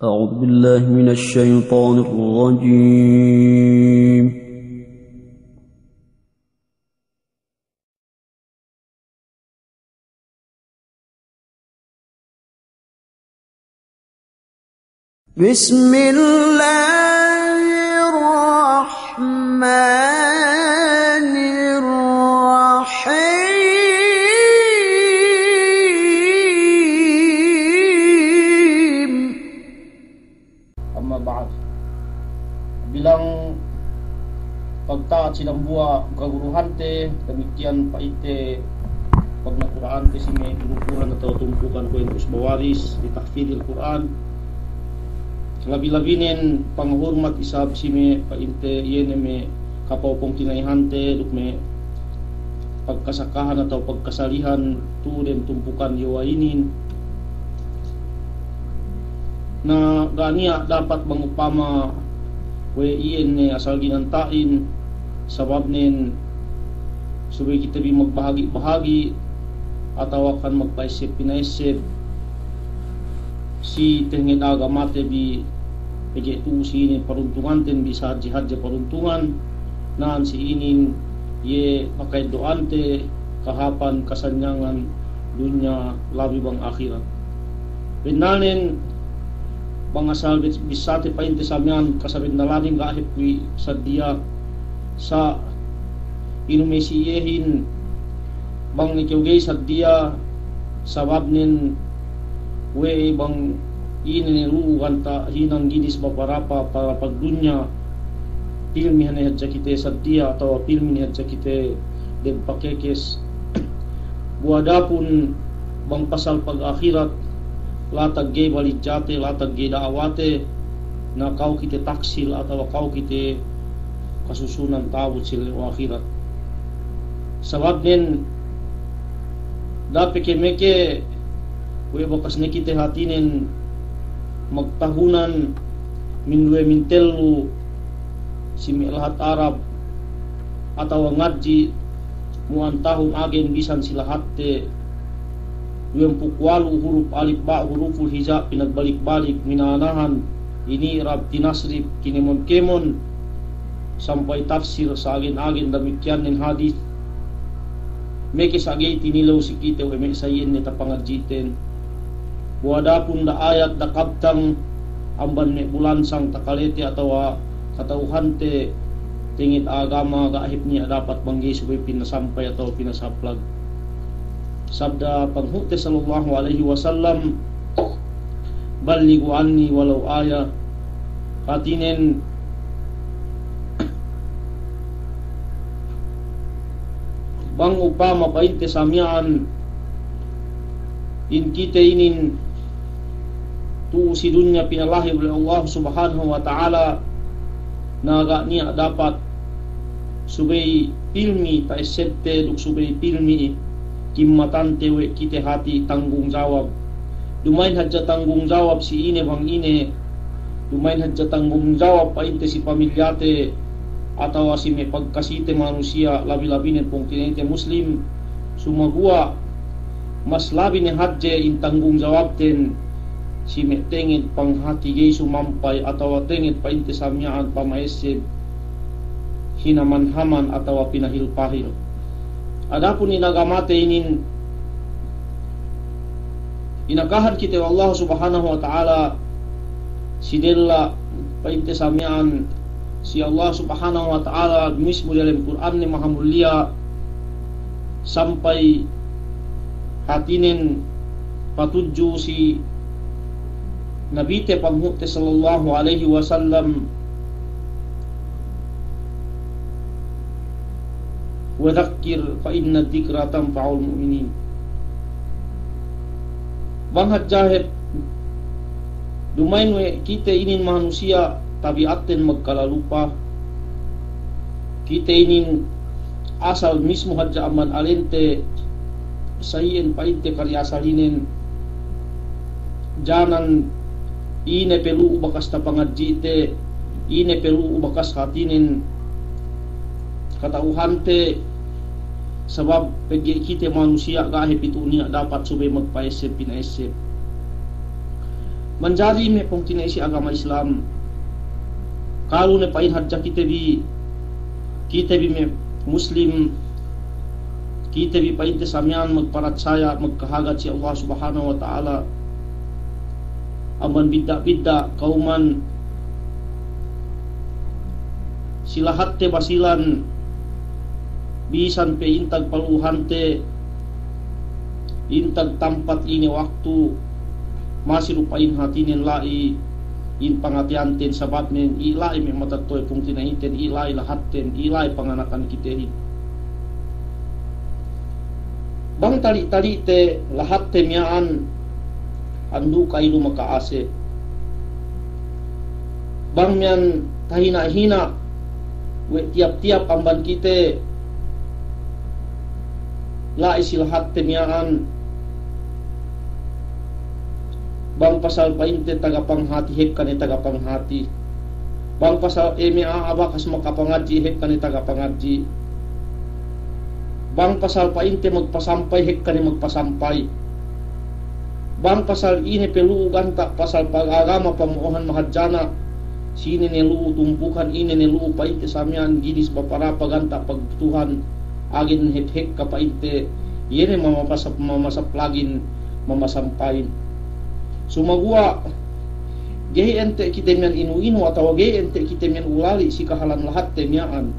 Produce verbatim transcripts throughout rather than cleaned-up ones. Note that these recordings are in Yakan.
أعوذ بالله من الشيطان الرجيم. بسم الله الرحمن الرحيم. Amma ba'd. Bilang pagta'at si dambuwa' kaguruhante, damikkiyan pa'inte pagnakura'ante si me' guru-guruhan atawa tumpukan kuwe' Usba Waris li tahfidil Kur'an. Labi-labinen panghurmat isab si me' pa'inte iye ne me' kapau pungtina'ihante duk me' pagkasakahan atawa pagkasalihan tu'u dem tumpukan iye wa'inin. Na ga' niya' dapat bang upama we' iyan ne asal ginanta'in, sababnen subey kite bi magbahagi'-bahagi' atawa kan magpa'esseb-pina'esseb si tenged agamate bi, pegge' tu'u si inin paruntunganten bi, sahadje-hadje paruntungan, na'an si inin iye paka'eddo'ante kahāpan kasanyangan dunya labi bang ahirat. Bennalnen bang asal bis-, bissāte pa'inte sa miya'an kasabennalanen ga' hep kuwe' saddiya sa' inu me' si iyehin bang ne kew ga'i saddiya, sababnen we' bang ine ne lu'u ganta' hinang ginis baparapa, parapa dunya, pilmi ne hadja kite saddiya atawa pilmi ne hadja kite dem pakekes. Bu adapun bang pasal pag-ahirat, latag ga'i balijjate, latag ga'i da'awate, na kaw kite taksil atawa kaw kite kasusunan ta'abut si ellew ahirat. Sababnen da'a pe ke meke we' bakas ne kite hātinen magtahunan, minduwe mintellu si me' lahat Arab, atawa ngadji' mu'an tahun agen bisan si lahatte duwempū' walu' hurup alip ba' hurupul hija' pinagbalik-balik, mina'anahan, ini'rab, tinasrip, kinemon-kemon, sampay tafsir sa'agen-agen, damikkiyannen hadis. Meke sa' ga'i tinilew si kite we' me' sa iyan ne tapangadji'ten. Bu adapun da ayat, da kabtang amban me' bulansang takalete atawa kata'uhante tenged agama, ga' hep niya' dapat bang ga'i subey pinasampay atawa pinasaplag. Sabda panghu'te sallallahu alaihi wasallam, "Ballighu anni walau ayah." Hātinen, bang upama pa'inte sa miya'an in kite inin tu'u si dunya pinalahi we' Allah Subhanahu wa Ta'ala, na ga' niya' dapat subey pilmi ta'essebte duk subey pilmi kimmatante we' kite hāti tanggung jawab. Duma'in hadja tanggung jawab si ine bang ine, duma'in hadja tanggung jawab pa'inte si pamilyate atawa si me' pagkasite manusiya', labi-labinen pungtina'ite Muslim. Sumaguwa' mas labi ne hadje in tanggung jawabten si me' tenged panghāti ga'i sumampay atawa tenged pa'inte sa miya'an pama'esseb hinaman-haman atawa pinahil-pahil. Adapun in agamate inin, inakahan kite we' Allah Subhanahu wa Ta'ala si della' pa'inte sa miya'an si Allah Subhanahu wa Ta'ala mismu diyalem Kur'anne mahamulliya, sampay hātinen patudju si Nabite panghu'te sallallahu alaihi wasallam, "Wa dhakkir fa inna dhikra tanfa'ul mu'minin." Bang hadja hep duma'in we' kite inin manusiya' tabi'atten magkalalupa. Kite inin asal mismu hadja amban alente sa iyan pa'inte kariyasalinen, janan ine pe lu'u bakas tapangadji'te, ine pe lu'u bakas hātinen kata'uhante, sabab pegge' kite manusiya' ga' hep itu niya' dapat subey magpa'esseb-pina'esseb. Manjari me' pungtina'i si agama Islam, kalu ne pa'in hadja kite bi, kite bi me' Muslim, kite bi pa'inte sa miya'an magparatsaya, magkahagad si Allah Subhanahu wa Ta'ala, amban bidda'-bidda' kawman, si lahatte Basilan, bisan pe intag palu'uhante, intag tampat, ine waktu, masi du pa'in hatinen la'i in pangateyanten, sababnen i' la'i me' matetto'e pungtina'iten, i' la'i lahatten, i' la'i panganakan kitehin. Bang tali'-tali'te lahatte miya'an, andu' ka'ilu maka'ase'. Bang miya'an tahina'-hina' we' tiyap-tiyap amban kite, la'i si lahatte miya'an. Bang pasal pa'inte taga panghati, hekka ne taga panghati. Bang pasal, e, me' a'a bakas makapangadji', hekka ne taga pangadji'. Bang pasal pa'inte magpasampay, hekka ne magpasampay. Bang pasal ine pe lu'u ganta' pasal pagagama pamo'ohan mahadjana', sine ne lu'u tumpukan, ine ne lu'u pa'inte sa miya'an ginis baparapa ganta' pagtuhan, agen hek-hekka pa'inte, iye ne mamasap-, mamasaplagin, mamasampayin. Sumaguwa', ga'i ente' kite miya'an inu-inu atawa ga'i ente' kite miya'an ulali' si kahalan lahatte miya'an.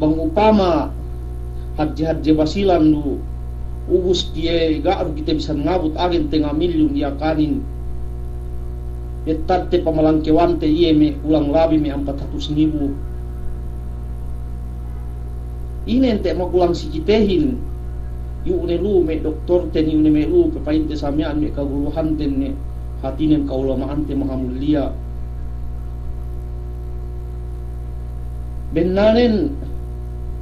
Bang upama hadje-hadje Basilan du, ubus tiye ga' du kite bisan ngabut agen tenga' milyun Yakanin. Ettadte pamalangkewante iye me' kulang labi me' ampat hatus ngibu. Ine ente' makulang si kitehin, iyu' ne lu'u me' doktorten, iyu' ne me' lu'u pe pa'inte sa miya'an me' kaguruhanten, me' hatinen kaulama'ante mahamulliya. Bennalnen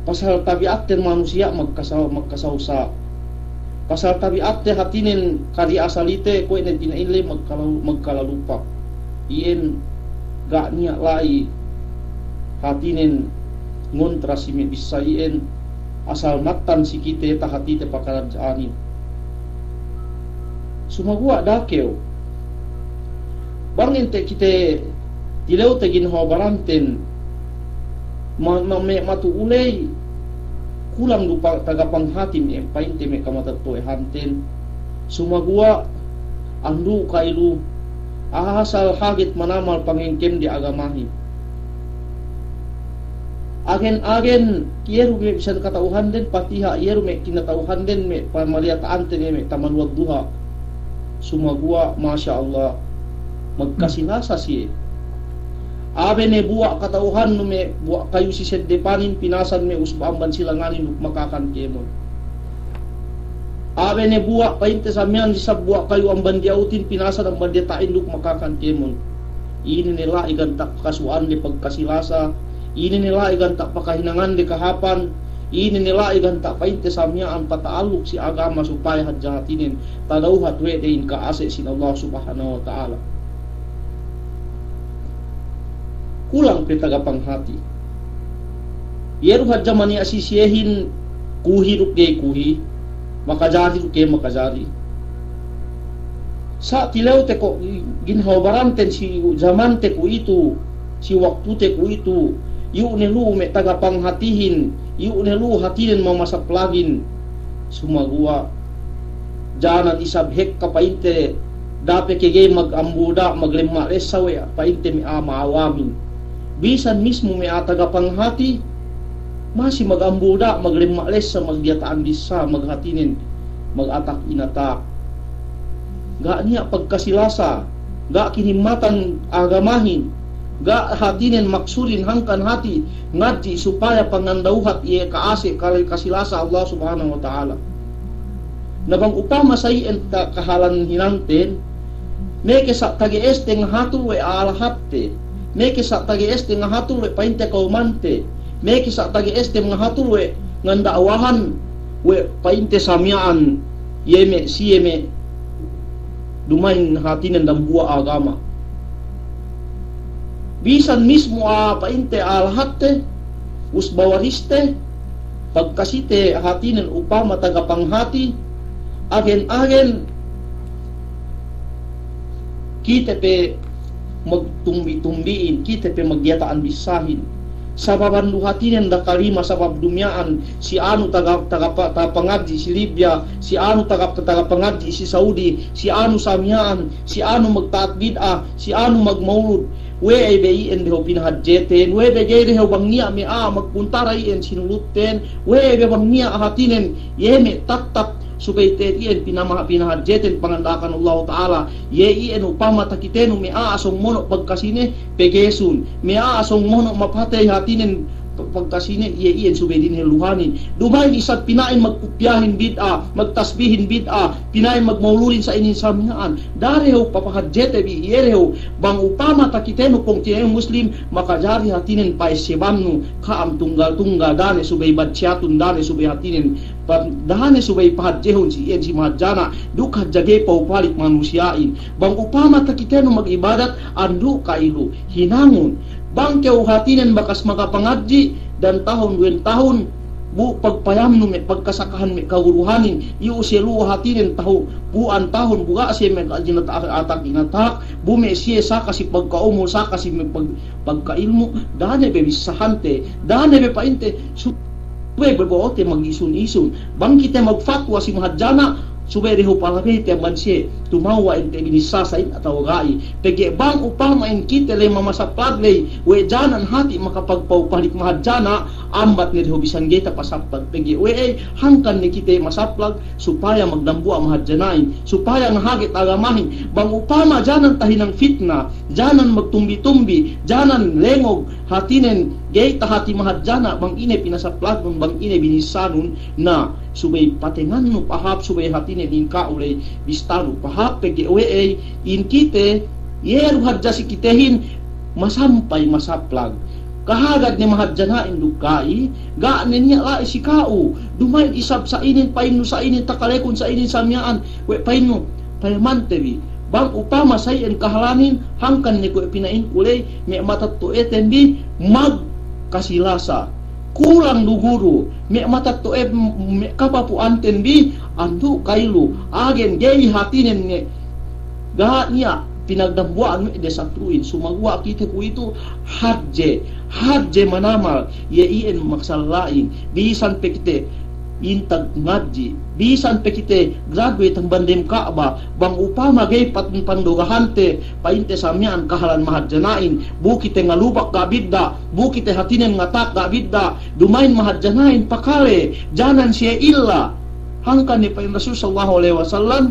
pasal tabi'atten manusiya' magkasa-, magkasawsa'. Pasal tabi'atte hatinen kadi asalite kuwe' ne tina'ille magkala-, magkalalupa. Iyan ga' niya' la'i hatinen ngontra si me' bissā iyan, asal mattan si kite tahatite pakaradja'anin. Sumaguwa' dakew. Bang ente' kite tilewte ginhawa baranten, ma-, ma-, me' matu'u ley, kulang du pa-, taga panghati me' pa'inte me' kamatetto'ehanten. Sumaguwa' andu' ka'ilu, asal haget manamal pangengkemde agamahin. Agen-agen, iye du me' bisan kata'uhanden Patiha', iye du me' kinata'uhanden me' pamaliyata'anten iye me' Taman Wadduha. Sumaguwa', masya Allah, magkasilasa siye. Abe ne buwa' kata'uhannu me' buwa' kayu si seddepanin pinasan me' usba amban silanganin duk makakan kēmon. Abe ne buwa' pa'inte sa miya'an isab buwa' kayu amban diya'utin pinasan amban diyata'in duk makakan kēmon. Ine ne la'i ganta' pakasuwa'ande pagkasilasa, ine ne la'i ganta' pakahinangande kahāpan, ine ne la'i ganta' pa'inte sa miya'an pata'alluk si agama supaya hadja hatinen tadawhat we' de in ka'ase' sin Allah Subhanahu wa Ta'ala. Kulang pe taga panghati. Iye du hadja maniya' si siyehin kuhi duk ga'i kuhi, makajari duk ga'i makajari. Sa' tilewte ko' ginhawa baranten si jamante kuwe'itu, si waktute kuwe'itu, iyu' ne lu'u me' taga panghatihin, iyu' ne lu'u hatinen mamasaplagin. Sumaguwa' janan isab hekka pa'inte, dape ke ga'i magambuda', maglemma' lessa we' pa'inte me' a'a ma'awamin. Bisan mismu me' a'a taga panghati, masi magambuda', maglemma' lessa, magdiyata'an bissā, maghatinen, magatak-inatak. Ga' niya' pagkasilasa, ga' kinimmatan agamahin, ga' hatinen maksudin hangkan hati ngadji' supaya pangandawhat iye ka'ase' kale kasilasa Allah Subhanahu wa Ta'ala. Na bang upama sa iyan ta-, kahalan hinangten, meke sa' tage'este ngahatul we' a'a lahatte, meke sa' tage'este ngahatul we' pa'inte kawmante, meke sa' tage'este ngahatul we' nganda'wahan we' pa'inte sa miya'an, iye me', siye me' duma'in hatinen dambuwa' agama. Bisan mismu a'a pa'inte a'a lahatte, usba wariste, pagkasite hatinen upama taga panghati, agen-agen kite pe magtumbi-tumbiin, kite pe magdiyata'an bissahin. Sababan du hatinen da kalima sabab dumiya'an, si anu taga, taga, taga pangadji' si Libya, si anu taga, taga pangadji' si Saudi, si anu sa miya'an, si anu magta'at bid'a, si anu magmaulud. We'ey be iyan dehew pinahadjeten, we'ey be ga'i dehew bang niya' me' a'a magkuntara iyan sinulutten, we'ey be bang niya' hatinen, iye me' tattap subey te'ed iyan pinama-, pinahadjeten panganda'akan Allahu Ta'ala. Iye iyan upama takitenu me' a'a sōng mono' pagkasine, pegesun. Me' a'a sōng mono' mapatey hatinen p-, pagkasine, iye iyan subey dinelluhanin. Duma'in isab pina'in magkupiyahin bid'a, magtasbihin bid'a, pina'in magmauludin sa inin sa miya'an. Da'a dehew papahadjete bi, iye dehew. Bang upama takitenu pungtina'i Muslim, makajari hatinen pa'essebannu, ka'am tunggal-tunggal, da'a ne subey badsiyatun, da'a ne subey hatinen pa-, da'a ne subey pahadjehun si iyan si mahadjana', duk hadja ga'i pa'upalik manusiya'in. Bang upama takitenu magibadat, andu' ka'ilu, hinangun. Bang kew hatinen bakas makapangadji', dan tahun duwen tahun, bu pagpayamnu me' pagkasakahan me' kaguruhanin, iyu' siye lu'u hatinen tahu, bu'an tahun, bu ga' siye me' jinata-, atak-inatak, bu me' siye saka si pagka'umul, saka si me' pag-, pagka'ilmu', da'a ne be bissahante, da'a ne be pa'inte, su-, subey be bo'ote magisun-isun. Bang kite magfatwa si mahadjana', subey dehew palabeyte amban siye, tumewwa' inte binissā sa'in atawa ga'i. Pegge' bang upama in kite ley mamasaplag ley, we' janan hati' makapagpa'upalik mahadjana', ambat ne dehew bisan ga'i tapasaplag. Pegge' we'ey, hangkan ne kite masaplag, supaya magdambuwa' mahadjana'in, supaya ngahaget agamahin. Bang upama janan tahinang fitna, janan magtumbi-tumbi, janan lengog, hatinen ga'i tahati mahadjana', bang ine pinasaplagnun, bang ine binissanun, na subey patengannu pahāp, subey hatinen in ka'u ley bistanu pahāp, pegge' we'ey, in kite, iye du hadja si kitehin, masampay masaplag. Kahagad ne mahadjana'in duk ga'i, ga' ne niya' la'i si ka'u. Duma'in isab sa'inin, pa'innu sa'inin, takalekun sa'inin sa miya'an. We' pa'innu, payamante bi. Bang upama sa iyan kahalanin, hangkan ne kuwe' pina'inku ley, me' matetto'eten bi, magkasilasa. Kulang du guru, me' matetto'e, me' kapapu'anten bi, andu' ka'ilu, agen ga'i hatinen ne. Ga' niya' pinagdambuwa'an we' de satru'in, sumaguwa' kite kuwe'itu hadje, hadje manamal, iye iyan maksalla'in, bisan pe kite intag ngadji', bisan pe kite graduate amban dem Ka'ba, bang upama ga'i pat-, pandogahante, pa'inte sa miya'an kahalan mahadjana'in, bu kite ngalubak ga' bidda', bu kite hatinen ngatak ga' bidda', duma'in mahadjana'in pakale, janan siye illa. Hangkan ne pa'in Rasul sallallahu alaihi wasallam,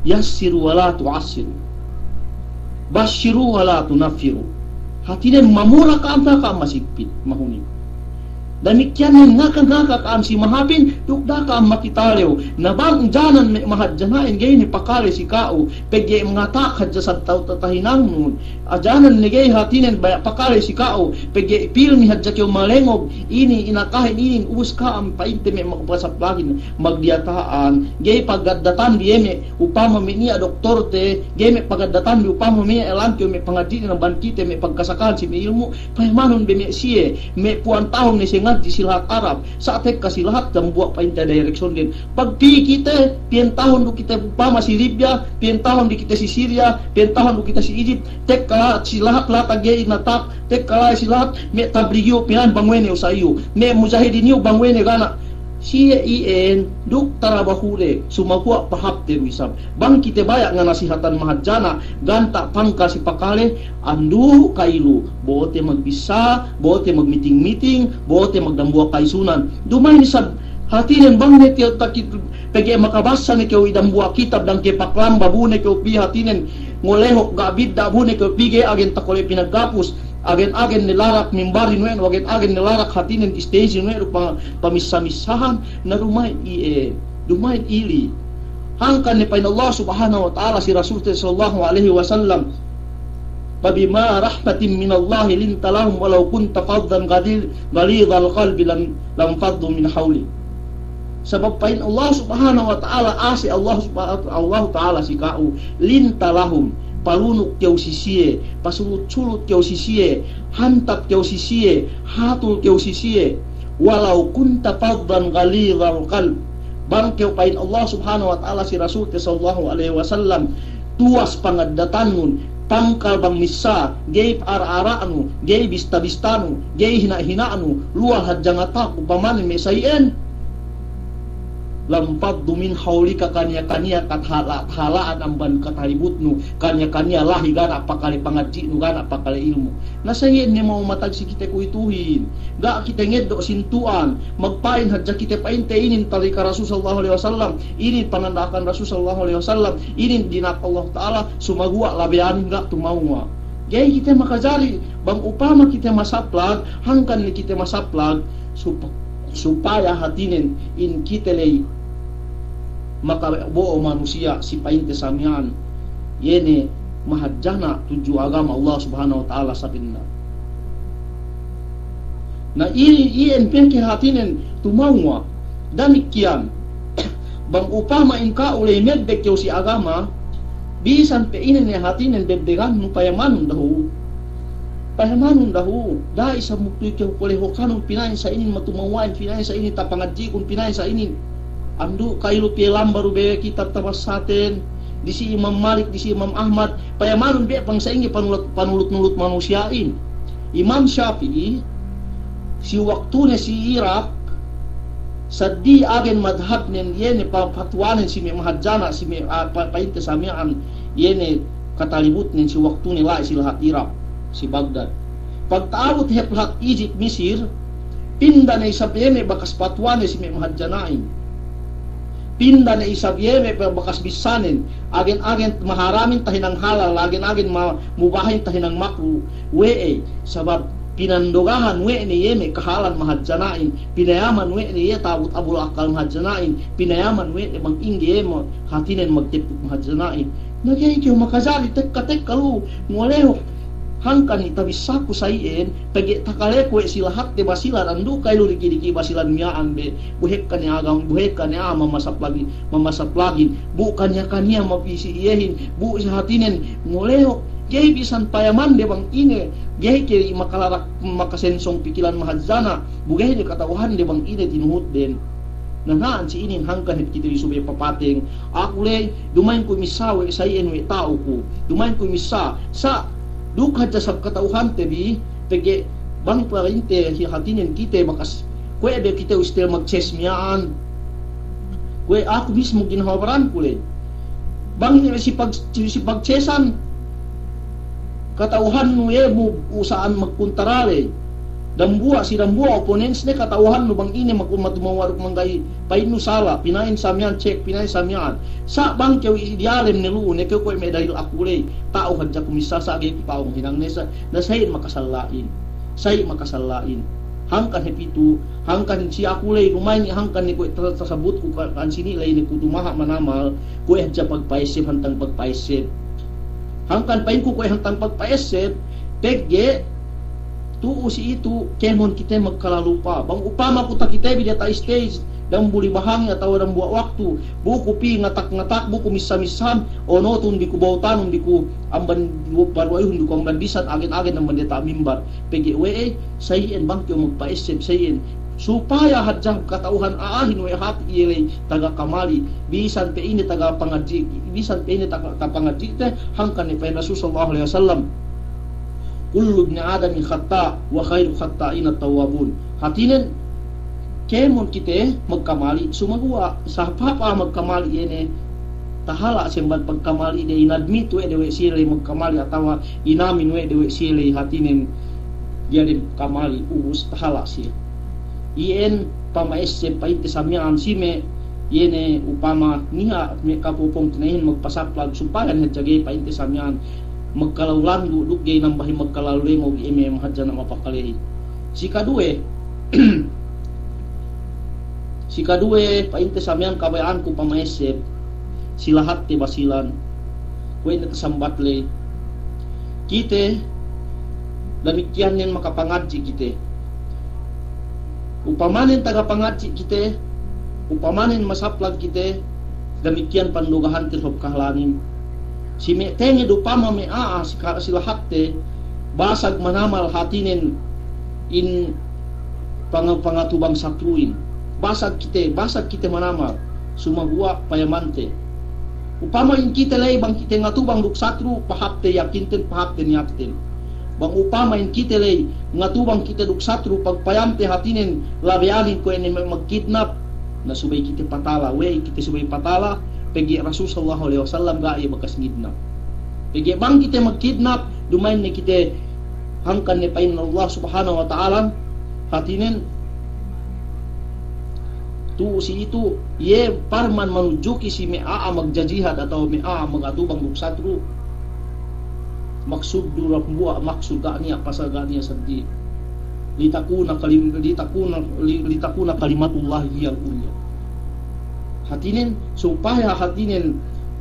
"Yassiru wa la tu'assiru. Bashiru wa la tunaffiru." Hatinen mamura ka'am, da'a ka'am masigpit, mahuni. Damikkiyan ne ngaka-ngaka ka'am si mahāpin, duk da'a ka'am makitalew. Na bang janan me' mahadjana'in ga'i ne pakale si ka'u, pegge' ngatak hadja sa tau tatahinangnun. Ajanan ne ga'i hatinen baya' pakale si ka'u, pegge' pilmi hadja kew malengog, inin inakahin inin, ubus ka'am pa'inte me' makapasaplagin, magdiyata'an, ga'i pagaddatan bi iye me' upama me' niya' doktorte, ga'i me' pagaddatan bi upama me' elan kew me' pangadji'in amban kite me' pagkasakahan si me' ilmu', payamanun be me' siye, me' pu'an tahun ne siye ngadji' si lahat Arab, sa' tekka si lahat dambuwa' pa'inte direction den. Pagpī kite, piyen tahun du kite upama si Libya, piyen tahun du kite si Syria, piyen tahun du kite si Egypt, tekka lahat si lahat-lahat ga'i inatak, tekka lahat si lahat, me' Tablighi iyu' pina'in bang we' ne usa'iyu, me' Mujahidin iyu' bang we' ne gana'. Siye iyan, duk tarabahude, sumaguwa' pahāpte du isab. Bang kite baya' nganasihatan mahadjana', ganta' pangkal si pakale, andu' ka'ilu, bo'ote magbissā, bo'ote magmiting-miting, bo'ote magdambuwa' ka'isunan. Duma'in isab, hatinen bang ne tiyo' takit, pegge' makabassa ne kew i dambuwa' kitab dangke paklamba, bu ne kew pī hatinen ngolehok ga' bidda', bu ne kew pī ga'i agen takole' pinaggapus, agen-agen ne larak mimbarin we' nu, agen-agen ne larak hatinen stage-in we' nu pa-, pamissa-missahan, na duma'in iye, duma'in ili. Hangkan ne pa'in Allah Subhanahu wa Ta'ala si Rasulte sallallahu alaihi wasallam, "Fabima rahmatin minallahi linta lahum walau kunta fazzan ghaliz-, ghalizal qalbi lan-, lanfaddu min hawlik." Sabab pa'in Allah Subhanahu wa Ta'ala, ase' Allah Subha-, Allah Ta'ala si ka'u, linta lahum, palunuk kew si siye, pasulut-sulut kew si siye, hantap kew si siye, hatul kew si siye. Walau kunta fazzan ghalizal qalb, Bang kew pa'in Allah Subhanahu wa Ta'ala si Rasulte sallallahu alaihi wasallam, tuwas pangaddatannun, pangkal bang missā, ga'i ara-ara'nu, ga'i bista-bistanu, ga'i hina'-hina'nu, luwal hadja ngataku pamanen me' sa'i'en. Lanfaddu min hawlika, kaniya-kaniya katahāla'-tahāla'an amban katalibutnu, kaniya-kaniya la'i ga' ne pakale pangadji'nu, ga' ne pakale ilmu'. Na sa'i'en ne ma'u matag si kite kuwe'ituhin. Ga' kite ngeddo' sintu'an. Magpa'in hadja kite pa'inte inin talika Rasul sallallahu alaihi wasallam, inin panganda'akan Rasul sallallahu alaihi wasallam, inin dina'ak Allah Ta'ala, sumaguwa' labeyanin ga' tumawwa'. Ga'i kite makajari, bang upama kite masaplag, hangkan ne kite masaplag, sup-, supaya hātinen in kite ley makabo'o manusiya' si pa'inte sa miya'an, iye ne mahadjana' tudju agama Allah Subhanahu wa Ta'ala sabennal. Na iye, iye ne pegge' hātinen tumawwa'. Damikkiyan, bang upama in ka'u ley mebbeg kew si agama, bisan pe ine ne hātinen bebbegannu, payamanun dahu'. Payamanun dahu', da'a isab muktuy kew kole hokanun pina'in sa inin matumawwa'in, pina'in sa inin tapangadji'kun, pina'in sa inin. Andu' ka'ilu piye lambar u be kitab tabassaten, disi Imam Malik, disi Imam Ahmad, payamanun be bang sa'ingge panulut-, panulut-nulut manusiya'in. Imam Shafi'i, si waktune si Irak, saddi agen madhabnen, iye ne pa-, patuwanen si me' mahadjana', si me', ah, pa-, pa'inte sa miya'an, iye ne katalibutnen si waktune la'i si lahat Irak, si Bagdad. Pagta'abut hep lahat Egypt, Misir, pinda ne isab iye me' bakas patuwane si me' mahadjana'in. Pinda ne isab iye me' bakas bissanen, agen-agen maharamin tahinang halal, agen-agen ma-, mubahin tahinang makruh, we'ey, sabab pinandogahan we' ne iye me' kahalan mahadjana'in, pinayaman we' ne iye ta'abut abul akal mahadjana'in, pinayaman we' ne bang ingge iye me' hātinen magtepuk mahadjana'in. Na ga'i kew makajari tekka-tekka lu, ngolehok hangkan itabissaku sa'i'en, pegge' takaleku we' si lahatte Basilan, andu' ka'ilu diki'-diki' Basilan miya'an be, bu hekka ne agam, bu hekka ne a'a mamasaplagi, mamasaplagin, bu kaniya-kaniya mapisi iyehin, bu si hātinen ngolehok, ga'i bisan payamande bang ine, ga'i ke makalarak, makasensong pikilan mahadjana', bu ga'i de kata'uhande bang ine tinuhutden. Na, na'an si inin hangkan hep kite bi subey papateng. Aku ley, duma'in ku missā we' sa'i'en we' ta'uku. Duma'in ku missā. Sa', duk hadja sab kata'uhante bi, pegge' bang pa'inte hi hātinen kite bakas. Kuwe' be kite ustel magces miya'an. Kuwe' aku mismo ginahawa baranku ley. Bang si pag-, si pagcesan. Kata'uhannu iye bu usa'an magkuntara ley. Dambuwa', si dambuwa' opponents ne kata'uhannu bang ine maku-, matumawwa' duk mangga'i, pa'innu sala', pina'in sa miya'an cek, pina'in sa miya'an. Sa' bang kew i-, diyalem ne lu'u ne kew kuwe' me' dalil aku ley. Ta'u hadja ku missā sa' ga'i ku ta'u hinang ne sa', na sa'i'in makasalla'in. Sa'i' makasalla'in. Hangkan hep itu, hangkan si aku ley, duma'in hangkan ne kuwe' ta-, tasabutku ka-, kan sini ley ne ku tumaha' manamal, kuwe' hadja pagpa'esseb, hantang pagpa'esseb. Hangkan pa'inku kuwe' hantang pagpa'esseb, pegge' tu'u si itu, kēmon kite magkalalupa. Bang upama ku takite bi diyata' stage, damuli bahangi atawa dambuwa' waktu, bu ku pī ngatak-ngatak, bu ku missā-missāhan, onotun bi ku bawtanun bi ku amban baruwayuhun bi ku amban bisan agen-agen amban diyata' mimbar. Pegge' we'ey, sa'i'en bang kew magpa'esseb, sa'i'en. Supaya hadja kata'uhan a'ahin we' hāti iye ley taga kamali', bisan pe ine taga pangadji', bisan pe ine taga, taga pangadji'te, hangkan ne pa'in Rasul sallallahu alaihi wasallam, "Kullu ibni Adami khatta', wa khairu khatta'ina tawwabun." Hātinen, kēmon kite magkamali', sumaguwa' sahāp-hāp magkamali' iye ne, tahala' semban pagkamali'de, inadmit we' de we' siye ley magkamali' atawa inamin we' de we' siye ley hātinen, iye ley kamali', ubus tahala' siye. Iyan pama'esseb pa'inte sa miya'an si me', iye ne upama niha' me' kapopong tina'ihin magpasaplag supaya ne hadja ga'i pa'inte sa miya'an magkalalu landu' duk ga'i nambahin magkalalu lengo' iye me' mahadjana' mapakalehin. Sikaduwe, sikaduwe pa'inte sa miya'an kabaya'anku pama'esseb si lahatte Basilan. Kuwe' ne tasambat ley. Kite, damikkiyan nen makapangadji' kite. Upamanen taga pangadji' kite, upamanen masaplag kite, damikkiyan pandugahante sab kahalanin. Si me' tenged upama me' a'a si ka-, si lahatte, basag manamal hātinen in panga-, pangatubang satru'in. Basag kite, basag kite manamal. Sumaguwa' payamante. Upama in kite ley bang kite ngatubang duk satru', pahāpte yakinten, pahāpte niyatten. Bang upama in kite ley ngatubang kite duk satru', pagpayamte hātinen labeyanin kuwe' ne me' magkidnap, na subey kite patala, we'ey kite subey patala, pegge' Rasul sallallahu alaihi wasallam ga' iye bakas ngidnap. Pegge' bang kite magkidnap, duma'in ne kite hangkan ne pa'in Allah Subhanahu wa Ta'ala, hātinen, tu'u si itu, iye parman manudjuki si me' a'a magjajihad atawa me' a'a magatubang duk satru'. Maksud du dambuwa', maksud ga' niya', pasal ga' niya' saddi'. Litakuna kalim-, litakuna, li-, litakuna kalimatullahi hiyal ulya. Hātinen, supaya hātinen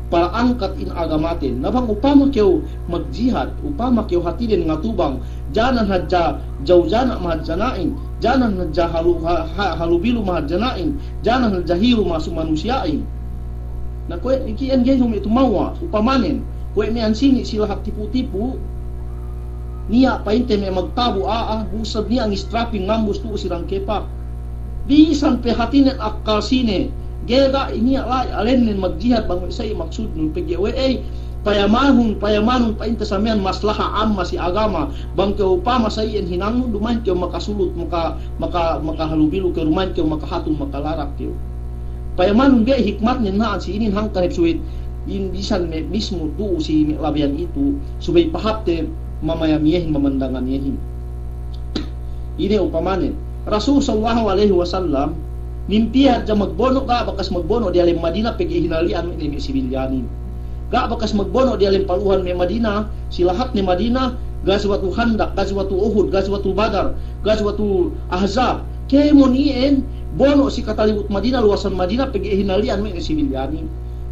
pa'angkat in agamaten. Na bang upama kew magjihad, upama kew hātinen ngatubang, janan hadja jawjana' mahadjana'in, janan hadja halu-, ha-, ha-, halubilu mahadjana'in, janan hadja hilu masu manusiya'in. Na kuwe' iki'en ga'i du me' tumawwa', upamanen, kuwe' me' ansini' si lahat tipu-tipu, niya' pa'inte me' magtabu' a'a, bu isab niya' ngistraping ngambus tu'u si dangkepak. Bisan pe hātinen akkal sine, ga'i ga' niya' la'i alennen magjihad bang we' sa'i maksudnun, pegge' we'ey, payamanun, payamanun pa'inte samiyan maslaha amma si agama, bang kew upama sa'i'en hinangnun, duma'in kew makasulut, maka-, maka-, makahalubilu kew, duma'in kew makahatun, makalarak kew. Payamanun ga'i hikmatnen na'an si inin hangkan hep subey in bisan me' mismu tu'u si me' labeyan itu, subey pahāpte mamayam iyehin, mamandangan iyehin. Ine upamanen, Rasul sallallahu alaihi wasallam, mimpiye hadja magbono', ga' bakas magbono' diyalem Madina pegge' hinali'an we' ne me' sibilyanin. Ga' bakas magbono' diyalem paluhan me' Madina, si lahatne Madina, Gazwatu Khandaq, Gazwatu Uhud, Gazwatu Badar, Gazwatu Ahzab. Kēmon iyan, bono' si katalibut Madina, luwasan Madina, pegge' hinali'an we' ne sibilyanin.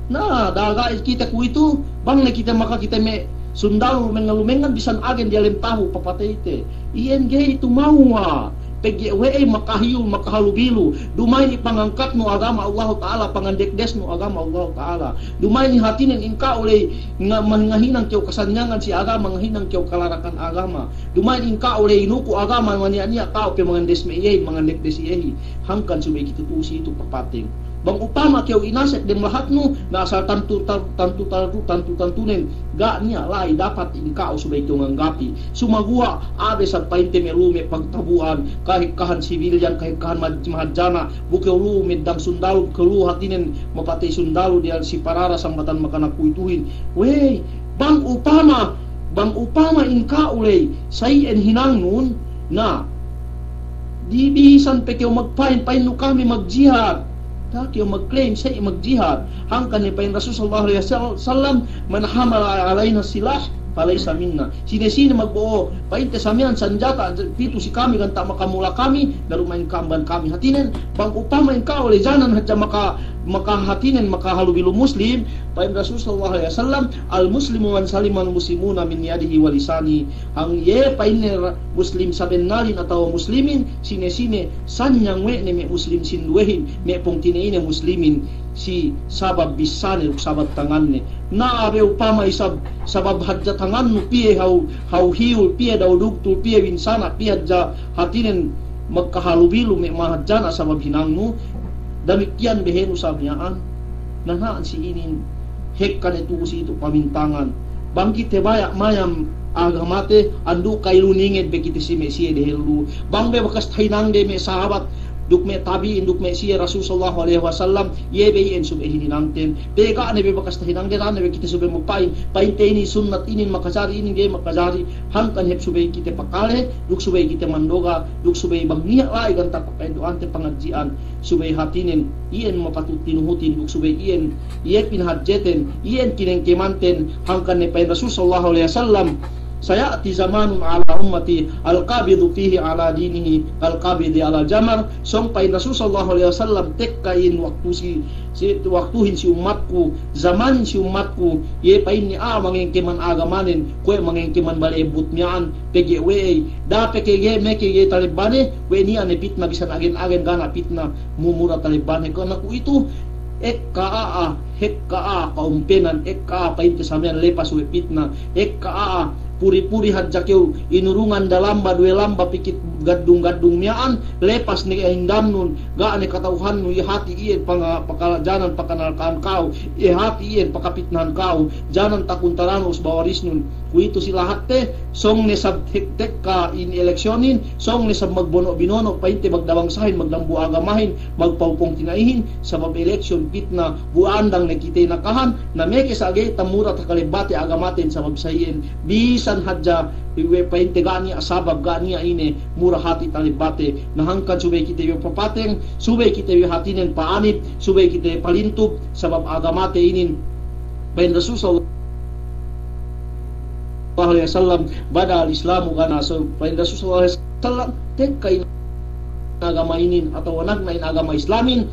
Na, da'a ga'i kite kuwe'itu, bang ne kite makakite me' sundalu lumengngan-lumengngan bisan agen diyalem tabu' papateyte. Iyan ga'i tumawwa'. Pegge' we'ey makahiyul, makahalubilu. Duma'in ipangangkatnu agama Allahu Ta'ala, pangandekdesnu agama Allahu Ta'ala. Duma'in hātinen in ka'u ley nga-, man ngahinang kew kasanyangan si agama, ngahinang kew kalarakan agama. Duma'in in ka'u ley inuku agama, maniya'-niya' ka'u pe mangandes me' iyehin, mangandekdes iyehin. Hangkan subey kite tu'u si itu papateng. Bang upama kew inasek dem lahatnu, na asal tantu, tan-, tantu, tantu, tantu, tantunen, ga' niya' la'i dapat in ka'u subey kew nganggapi. Sumaguwa', abe sab pa'inte me' lu'u me' pagtabu'an, kahekkahan sibilyan, kahekkahan mad-, mahadjana', bu kew lu'u meddang sundalu, bu kew lu'u hātinen mapatey sundalu diyalem si parara sambatan makana kuwe'ituhin. Wey, bang upama, bang upama in ka'u ley, sa'i'en hinangnun, na, di bisan pe kew magpa'in, pa'innu kami magjihad. Da'a kew magclaim, sa'i magjihad. Hangkan ne pa'in Rasul sallallahu alaihi wasallam, "Man hamala alaina silah, falaysa minna." Sine-sine magbo'o, pa'inte samiyan sanjata, pitu si kami ganta' makamula kami, daru ma'in kamban kami. Hātinen, bang upama in ka'u ley janan hadja maka, maka hātinen, makahalubilu Muslim, pa'in Rasul sallallahu alaihi wasallam, "Al-Muslimu man salimal muslimuna min yadihi wa lisanihi." Hang iye pa'inne ra-, Muslim sabennalin atawa Muslimin, sine-sine sanyang we' ne me' Muslim sinduwehin, me' pungtina'ine Muslimin, si sabab bissāne duk sabab tanganne. Na abe upama isab, sabab hadja tangannu piye hau, hau hiyul, piye daw dugtul, piye winsana', piye hadja hātinen magkahalubilu me' mahadjana' sabab hinangnu, damikkiyan behenu sa miya'an. Na na'an si inin, hekka ne tu'u si itu pamintangan. Bang kite baya' mayam agamate, andu' ka'ilu ninged be kite si me' siye dehellu. Bang be bakas tahinangde me' sahabat, duk me' tabi'in, duk me' siye Rasul sallallahu alaihi wasallam, iye be iyan subey hininangten. Pegge' ga' ne be bakas tahinangde, da'a ne be kite subey mapa'in, pa'inte inin sunnat, inin makajari, inin ga'i makajari. Hangkan hep subey kite pakale, duk subey kite mandoga, duk subey bang niya' la'i ganta' pa'in du'ante pangadji'an. Subey hātinen, iyan mapatut tinuhutin, duk subey iyan, iye pinahadjeten, iyan kinengkemanten, hangkan ne pa'in Rasul sallallahu alaihi wasallam, "Saya'ti zamanun ala ummati al-qabidu fihi ala dinihi kal-qabidi alal jamar." Sōng pa'in Rasul sallallahu alaihi wasallam, tekka in waktu si, si, waktuhin si ummatku, zamanin si ummatku, iye pa'inne a'a mangengkeman agamanen, kuwe' mangengkeman bale ebbut miya'an, pegge' we'ey, da'a pe ke ga'i, meke ga'i talebbane, we' niya' ne pitna bisan agen-agen ga' ne pitna, mumura talebbane. Kana kuwe'itu, ekka a'a, hekka a'a kaumpenan, ekka a'a pa'inte samiyan lepas we' pitna, ekka a'a puri-puri hadja kew inurungan dalamba, duwe lamba, pikit gaddung-gaddung miya'an, lepas ne indamnun, ga' ne kata'uhannun, iye hati' iyan panga-, pakalajanan pakanalka'an ka'u, iye hati' iyan pakapitnahan ka'u, janan takuntaranu us bawarisnun. Kuwe'itu si lahatte, sōng ne sab tek-, tekka in eleksiyonin, sōng ne sab magbono'-binono', pa'inte magdabangsahin, magdambuwa' agamahin, magpa'upung tina'ihin, sabab eleksiyon pitna, bu andang ne kite nakahan, na meke sa' ga'i tamura takalebbate agamaten sabab sa iyan, bisan hadja, iwe' pa'inte ga' niya' sabab, ga' niya' ine, mura hati' talebbate. Na hangkan subey kite we' papateng, subey kite we' hatinen pa'anib, subey kite palintub, sabab agamate inin, pa'in Rasul sallallahu alaihi wasallam, "Bada al-Islamu ghariban." So, pa'in Rasul sallallahu alaihi wasallam, tekka in agama inin, atawa nagna' in agama Islamin,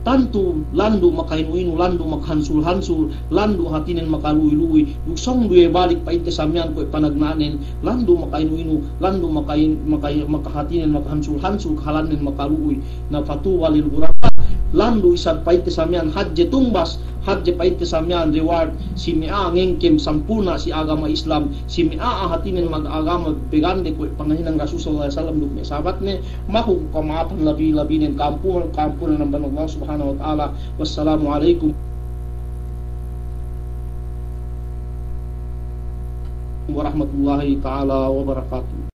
tantu landu' makainu-inu, landu' makahansul-hansul, landu' hatinen makalu'uy-lu'uy, duk sōng du iye balik pa'inte sa miya'an kuwe' panagna'nen, landu' makainu-inu, landu' makain-, makai-, makahatinen makahansul-hansul, kahalannen makalu'uy. Na fatuba lil ghuraba, landu' isab pa'inte sa miya'an hadje tungbas, hadje pa'inte sa miya'an reward, si me' a'a ngengkem sampulna' si agama Islam, si me' a'a hatinen magagama pegande kuwe' pangahinang Rasul sallallahu alaihi wasallam duk me' sahabatne, maku kama'apan labi-labinen ka'ampunan, ka'ampunan amban Allah Subhanahu wa Ta'ala. Wassalamu alaikum warahmatullahi ta'ala wabarakatuh.